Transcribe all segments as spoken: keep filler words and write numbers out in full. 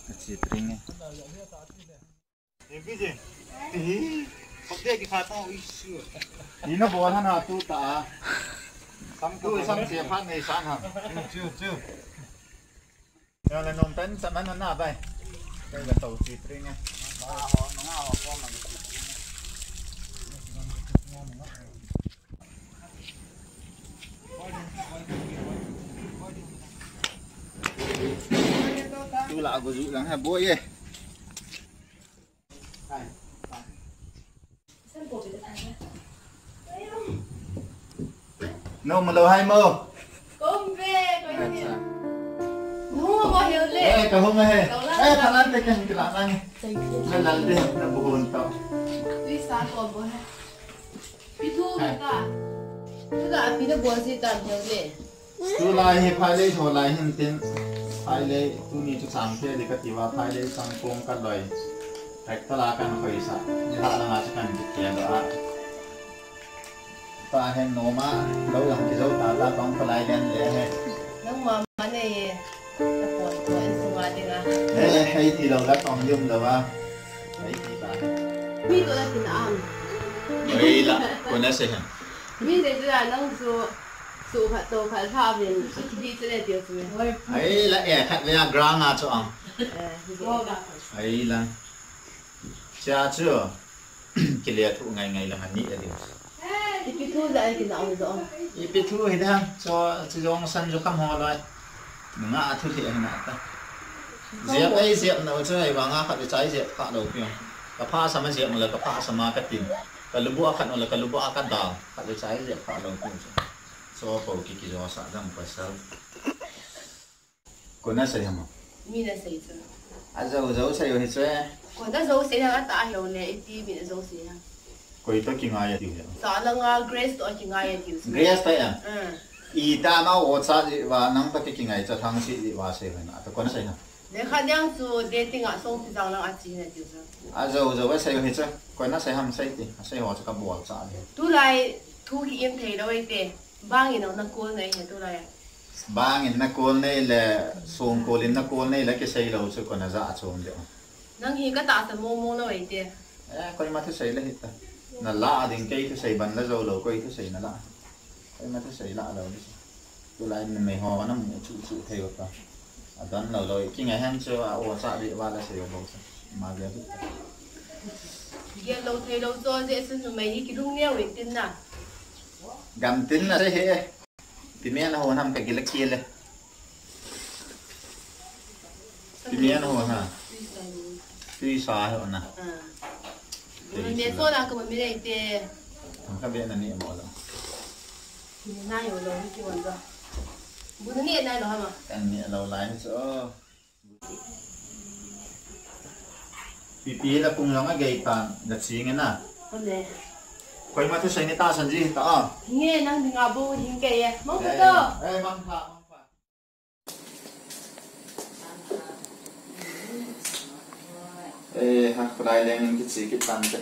Chi pring e. Ni na bol hana tu ta. Sam tu sam che phat nei san ham. Chu chu. Ya la nom tan sa man na bai. Kai ga to chi pring e. Tu la go ju lang ha boy e. No, malo hai mo. Kom ve, kom ve. Acha. Nu mo hiu le. Eh, ka hung he. Ka hung he. Eh, thanan te kan kila nang. Thank you. Na lal de, na buhon ta. Tui sa ko bo he. Pi thu ta. Thu ta pi na bo si ta hiu le. Tulai hi phailei tholai hin tin, phailei tuni chu chang the di ka tiva, phailei chang kong ka loi. Tractor a kan khoisa. Ni ha langa chu kan di ke lo a. Ta hen noma, lo lang ki zo ta ta kong ka lai den le he. Nang mama nei e. Ta pon ko en sunga dinga. He, hei ti lo la kong yum lo a. Hei ti ta. Mi to la tin am. Hei la, ko na se hen. Mi de chu la nang chu, chu khat to khat ha vin, chu ki di chu le tiu chu. Ai la e khat ve a ground a chu ang. Eh, hi de. Ai la. Cha chu, ki le thu ngai ngai la ni a di. Ipi thu ja ki na ong jo. Ipi thu hi da, chu, chu jong san ju kam ho loi. Nga a thu le na ta. Ziap ai ziap na chu ai wa nga khat le chai ziap ka lo piong. Ka pha sama ziap ma la ka pha sama ka tin. Ka lubu a khat no la ka lubu a ka dal. Khat le chai le pha lo ku chu. So ko ki ki jo sa dang pasal. Ko na sei ham? Mi na sei chu. A jo jo sei hi chu. Ko na jo sei ha ta a hio le iti mi na jo sei ha. Koi to ki ngai a tiu ya. Sa la nga Grace to ki ngai a tiu chu. Grace ta ya. Hmm. I ta na o cha ji wa nang ta ki ki ngai cha thang si ji wa sei ha na. Ta ko na sei ha? Le kha diang chu dating a song pi jang lang a chi na tiu chu. A jo jo a sei hi chu. Ko na sei ham sei ti. A sei ho chu ka bol cha le. Tulai thu ki im thei lo e te. Bang in na kol nei he tulai. Bang in na kol nei le, song kol in na kol nei le ki sei lo chu ko na ja chom de. Nang hi ka ta sa mo mo lo e te. Eh, koi ma thu sei le hi ta. Na la ding kei thu sei ban la jo lo koi thu sei na la. Koi ma thu sei la lo ni. Tulai ni mei ho na mu chu chu thei ta. A dan lo lo, ki ngai han chu a o cha di wa la sei lo sa. Ma ge. Ge lo thei lo cho je sun nu mei hi ki lung neo in tin na. Gam tin na re he. Ti me na ho nam ka gi la ki le. Ti me na ho ha. Tui sa ho na. Ah. Tui Me sa. So na ka ma mi le te. Ka be na ni mo lo. Ni na yo lo ni ki wan ba. Bu ni na lo ha ma. Kan ni lo lai so. Pipi la kung lang a gei tan, da ching na. Ole. Koi ma thu sei ni ta san ji ta a. Nge nang ding a bu hing ke ye. Mo ko to. Eh, mang pha, mang pha. Eh, ha, kulai leng in ki chi ki tan te.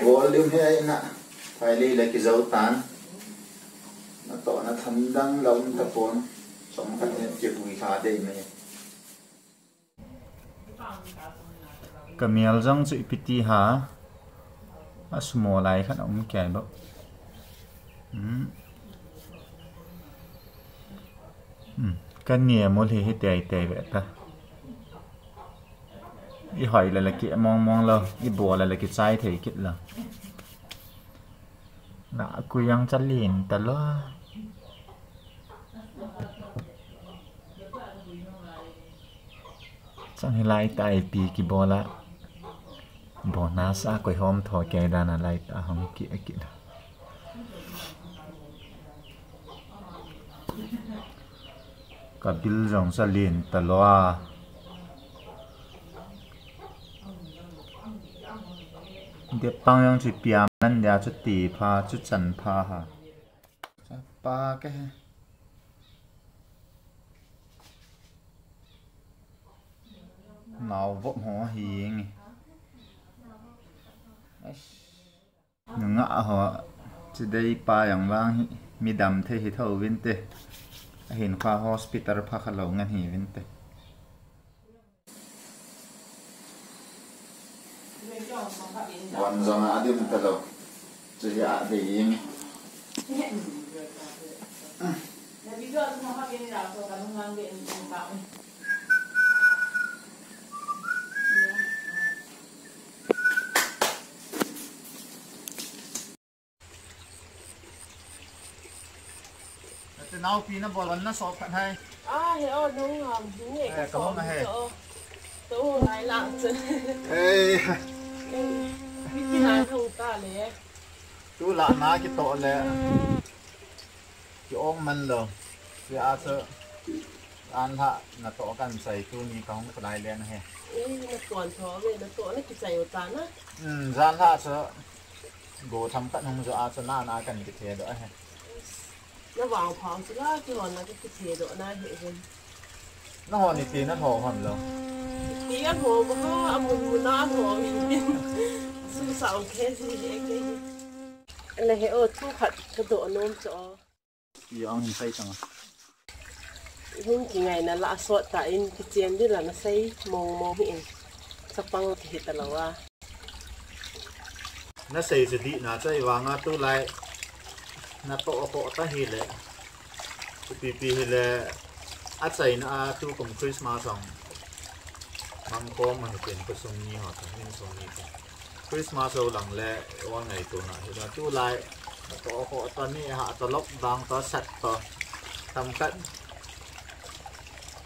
Volume he ai na. Phai le la ki zo tan. Na to na tham dang la um ta pon. Som khat ne ki hui tha dei me. Ka mial jong chu ipi ti ha. A sumo lai khat a um kei bo. Hmm. Hmm. Ka nia mo le hi tei tei ve ta. I hoi le la ki mong mong lo. I bo le la ki chai thei kit lo. Na ku yang cha lin ta lo. Chang hi lai tai pi ki bola. Bonus a koi hom tho kei dan a lai ta hong ki a ki la. Ka bil jong sa lin ta lo a. Dep pang jong chu piam nan dia chu ti pha chu chan pha ha. Chapa ke he. Nau vop ho hi nge. Nga ho chi dei pa jong vang hi midam thei hi tho vin te. Ahin kha hospital pha kha lo ngan hi vin te. Wan jong a dim ta lo. Chu hi a dei ing. Ate naopi na bol na sop khat hai. Ah, he o, nung am, nge. Eh, ka hong a he. To, to, lai la chen. Ei. Ki na thong ta le. Tu la na kitoh le. Ki ong man lo. Sia chu. An la na to kan sai tu ni ka hong lai le na he. Eh, na pon tho ve, na to na kichai u ta na. Hmm, jan la chu. Go tham khat hung jo a chu na na kan kithe doh ahi. Na vang phang chu la kihon na kithe doh na hi hin. Na hon ni ti na tho ham lo. Ti a tho ko ha, a mun mun na tho mi tin. Su sa ong khe si hi ke hi. Le he o thu khat ka doh nom cho. Ti ang hin sai tang. Hung kingai na la sot ta in kichen di la na sei mong mong hi in. Chapang ki hi ta lo a. Na sei chu di na chai vang a tu lai. Na to ko ta hi le. Pi pi hi le. A chai na a tu kum Christmas ang. Mang ko ma hi pen ko sung ni ho ta, min sung ni ta. Christmas ho lang le, ol ngaito na hi la. Tu lai, to ko ta ni ha ta lockdown ta sat ta. Tam khat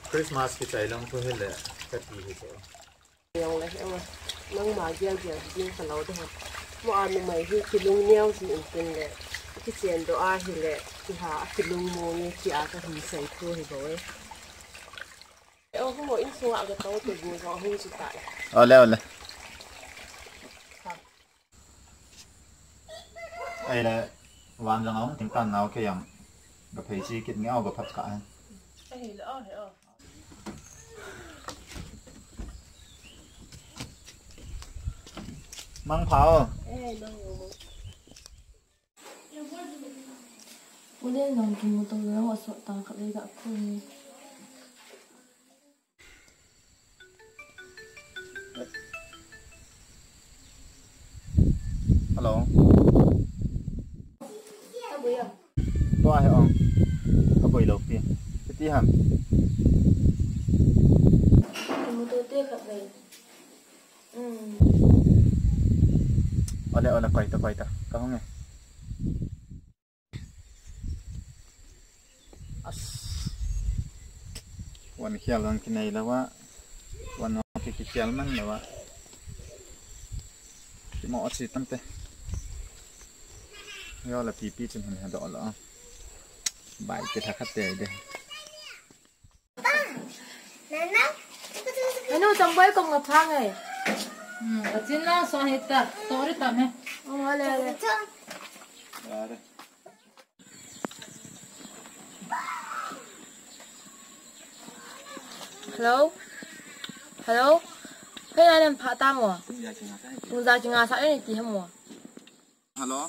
Christmas kichai lang ko hi le, ka ti hi chu. Yong le, yong le. Nangma gel gel ding ka lo de ha. Mo a numei hi kilung neo si in tin le. Kichen doh a hi le, ki ha a kilung mo nge ki a ka hin sei thu hi bo e. Ole, ole. Ai le, wan jang ong ting tan nau ke yang. Ga phei chi kit nge au ga phat ka. Mang phao. Ule nang kimu to le ho so ta ka le ga ko ni. Hello. Tua he ong. Ka boi lo pi. Ti ham. Kimu to te khat le. Ole, ole, koi ta, koi ta. Ka hong e. As. Wan khial wan kinai lawa. Wan ki khial man lawa. Kimo chi tante. Yo la pi pi chin han ha do la. Bai ke tha khat te de. Anu, chamboi kong nga phang e. Hmm, ka chin na so hita, tori tam he. Oh, ale, ale. Hello? Hello? Kei na nem pha ta mo? Tung ja ki nga sa e ti he mo? Hello.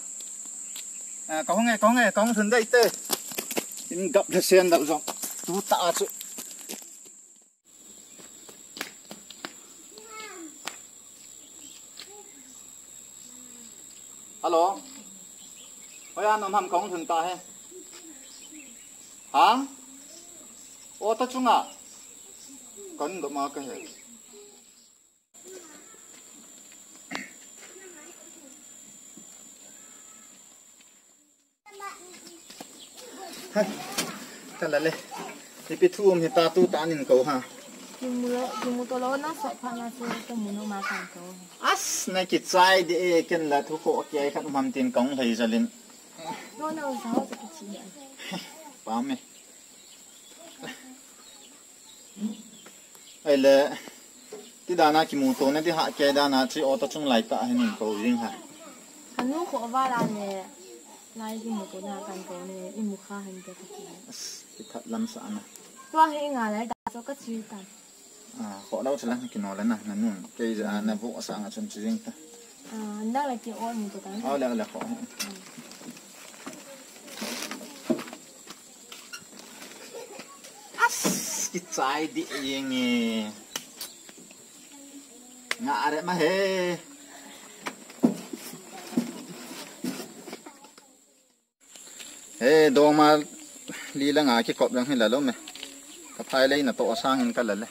Eh, ka hong e, ka hong e, ka hong thun dai te. In gap le sen dau jong. Tu ta chu. Hello. Hoi an om ham ka hong thun ta he. Hang? O ta chunga. Kan gap ma ka he. Ka la le. Ipi thu um hita tu ta nin ko ha. Kimu lo, kimu to lo na so pha na se ka mu no ma kan ko. As na kichai de e ken la thu ko ke ai khat um ham tin kong lei jalin. No, no, sa ho sa kichi. Pa me. Ai le, ti dana kimu to na ti ha ke dana chi auto chung lai ta hin ko jing ha. Kanu ko va la ne, lai kimu to na kan ko ne, i mu kha han te ka ti. As, ti that lam sa na. Tua he nga lai ta so ka chi ta. Ah, ko dau chala ki no la na, na nun. Ke ja na vo sa nga chun chi jing ta. Ah, na la ki o mu to ta. Au la la ko. As, kichai di yeng e. Nga are ma he. Eh, dongma li langa kikop jong hi la lou me. Ka phai lei na to sang in ka la le.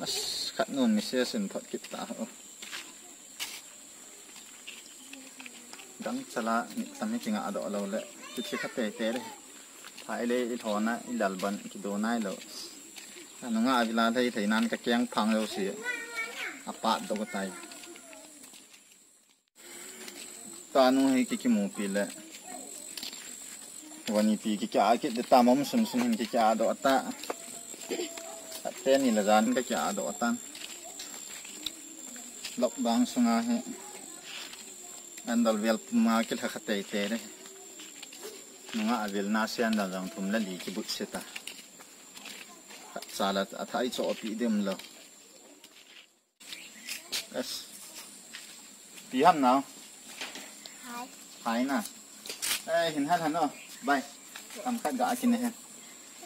As khat nun mi se sin thot kit ta ho. Gangcha la ni tam hi kinga do lou le. Ti thi kha te te le. Phai lei i thona i lal ban ki do nai lou. Anu nga avila thei thei nan ka keng phang lou si. Apat do ko tai. Tanu hi ki kimupi le. Vani pi ki kya ki de ta mom sum sum hin ki kya do ta. Teni la jan ka kya do ta. Lockdown sunga hi. Andal vel puma ki la kha tei tei re. Nunga avel na se andal jong thum la li ki but se ta. Sala athai cho pi dem lo. Yes. Pi ham nau. Hai. Hai na. Eh, hin hal hano. Bai. Tam khat ga kine he.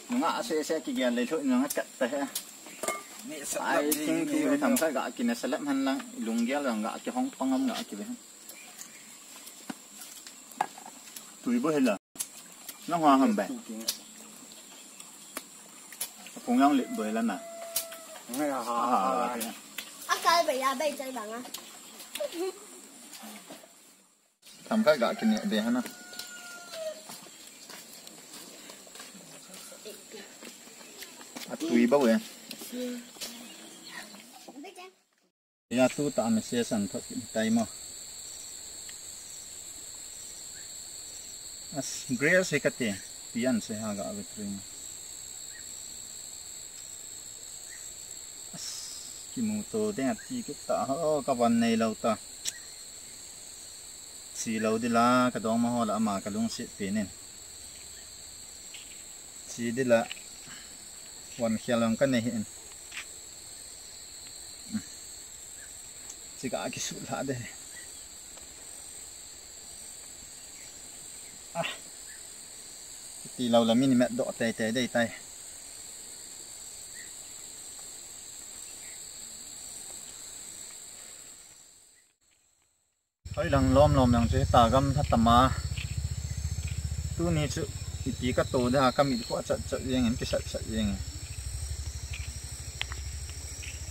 Nunga ase ase ki gel le thu nunga kat ta he. Ai, ting ting tham khat ga kine salap han lang lung gel lang ga ki hong pangam ga ki be. Tui bo hela. Nang hoa ham bai. Kung yang lip bo hela na. Ngai ha ha. Akai bai ya bai chai bang a. Tham khat ga kine be hana. Atui bo e. Ya tu ta message an thot tai mo. As grace he kate. Pian se ha ga vetri mo. As kimu to de ati kit ta ho ka van nei lo ta. Si lo di la ka dongma ho la ama ka lungsit pinin. Si di la. Wan khel long ka nei hin. Chika kisu la de. Ah. Ti lo la min met do tai tai dei tai. Hoi lang lom lom lang che ta gam tha tama. Tuni chu ipi ka to da ka mit ko chat chat jeng in ki sat sat jeng.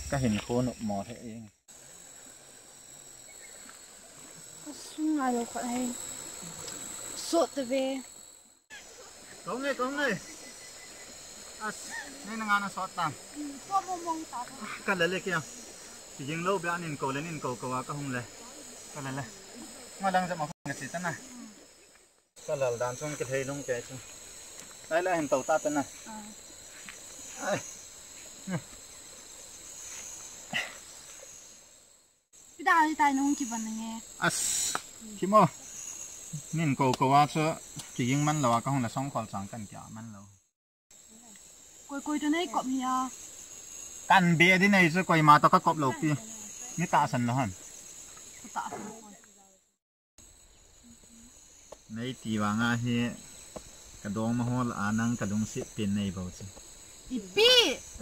Ka hin ko no mo the jeng. Sunga lo khat hai. Sot te ve. Kong ngai, kong ngai. As, nei na nga na sot tang. Tua mong mong ta. Ka le le kia. Ti jing lo bia nin ko le nin ko ko wa ka hung le. Ka le le. Nga lang ja ma hung ka si ta na. Ka lal dan sung ki thei lung ke chu. Lai lai hin to ta ta na. Ai. Pida hi tai nung ki ban nge. As. Kimo. Nin ko ko wa chu ki ging man lo wa ka hung la song khol chang kan kia man lo. Koi koi to nei kop hi a. Kan be di nei chu koi ma to ka kop lo pi. Ni ta san lo han. Ta san lo. Nei ti vang a hi ka dongma hol a nang ka lungsit pin nei bo chu. Ipi.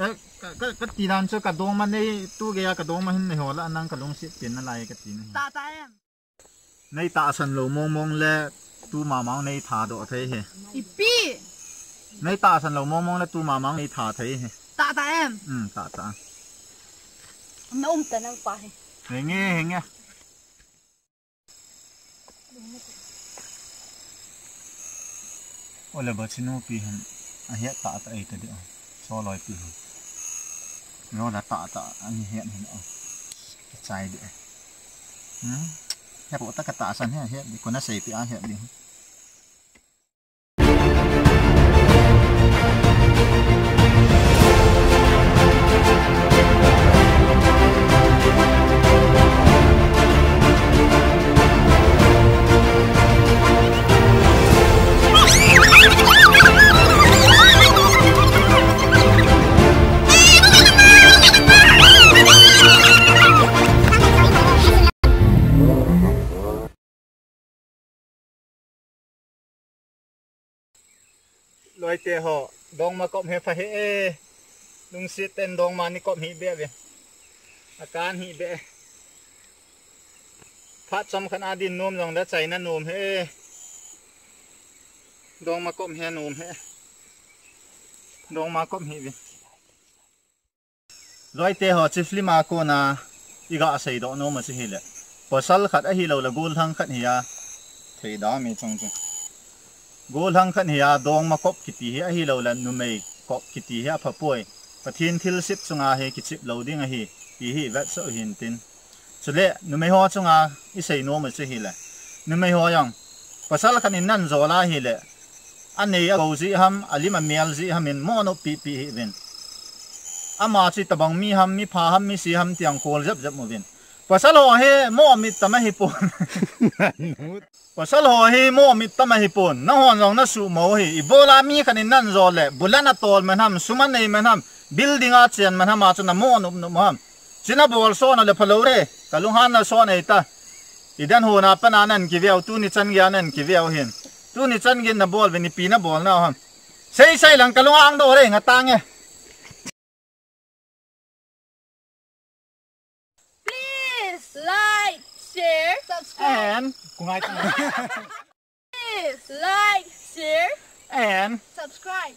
Eh, ka, ka, ka ti dan chu ka dongma nei tu ge a ka dongma hin nei hol a nang ka lungsit pin na lai ka ti na hi. Ta ta em. Nei ta san lo mong mong le tu ma ma nei tha do thei he. Ipi. Nei ta san lo mong mong le tu ma ma nei tha thei he. Ta ta em. Um, ta ta. Na um ta nang pa he. Henge, henge. Ole ba chinu pi hin a hiat ta ta ei ta di a. So loi pi hin. Lo la ta ta ani hiat hin a. Chai di. Hmm. Ya po ta ka ta san he hiat di ko na sei pi a hiat di. Loite ho, dongma kop he pha he e. Lungsit ten dongma ni kop hi be ve. Akan hi be. Phat chomkhat a din nom jongle chaina nom hi. Dongma kom hi nom hi. Dongma kom hi vin. Loite ho, chi film a kona iga seidoh nom u chu hile, pasal khat ahilouleh gollhang khat hi a, thei da mi chang chu. Gollhang khat hi a, dongma kop kiti hi ahilouleh numei kop kiti hi aphapoi. Pathen thilsep chunga hi kichep lou ding ahi, ti hi vetsah u hintin. Chule numei ho chunga isei nom u chu hile, numei ho jong pasal khat in nan jol a hile, anei agou jeh ham, alim amel jeh ham in mo nop pipi hih uvin. Ama chu itobang mi ham, mipha ham, mise ham ti jong kol jep jep uvin. Pasal ho hi mo mit tam ahipon. Pasal ho hi mo mit tam ahipon. Nanghon jong nasuhmo u hi. Ibola mi khat in nan jol le, bullet natol man ham, sum anei man ham, building a chen man ham a chu namo nop nop u ham. Chu nabol son u le phalou re. Kalunghan na son ei ta. Idan hon a pat a nan kiveu, tuni chan geiya nan kiveu hin. Tuni chan geiyin nabol uvin, ipi nabol nau ham. Sei sei lang, kalung ahang doh re, ngatang e. Please like, share, subscribe. And, kungai tang. Please like, share, and subscribe.